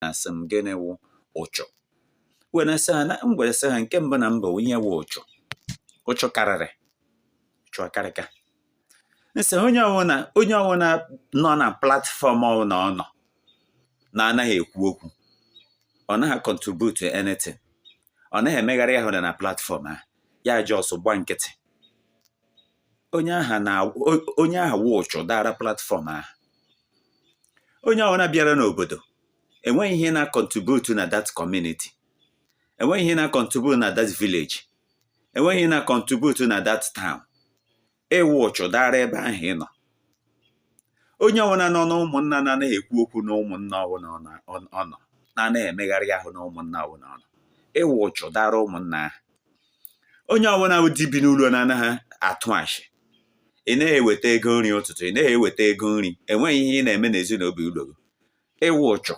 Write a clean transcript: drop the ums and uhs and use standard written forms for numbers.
Na-asị m, gịnị wụ ụchụ? Were sị ha na m gwere sị ha, nke mbụ na mbụ, ihe wụ ụchụ, ụchụ karịrị, ụchụ akarịka. M sị onye ọbụla nọ na platform ọbụla ọ nọ na-anaghị ekwu okwu, ọ naghị contribute anything, ọ naghị emegharị ahụ na platform ahụ, ya just gba nkịtị, onye aha na onye ahụ wụ ụchụ dara platform ahụ. Onye ọbụla bịara n'obodo enweghị ihe na-contribute na that community, enweghị ihe na-contribute na that village, enweghị ihe na-contribute na that town, ịwụ ụchụ dara ebe ahụ ị nọ. Onye ọbụla nọ n'ụmụnna na-anaghị ekwu okwu na ụmụnna ọbụla ọ nọ, na-anaghị emegharị ahụ na ụmụnna ọbụla ọ nọ, ịwụ ụchụ dara ụmụnna ahụ. Onye ọbụla bụ di bi n'ụlọ na-anaghị atụ ashị, ị naghị eweta ego nri ụtụtụ, ị naghị eweta ego nri, enweghị ihe ị na-eme n'ezinụlọ ụlọ gị, ịwụ ụchụ.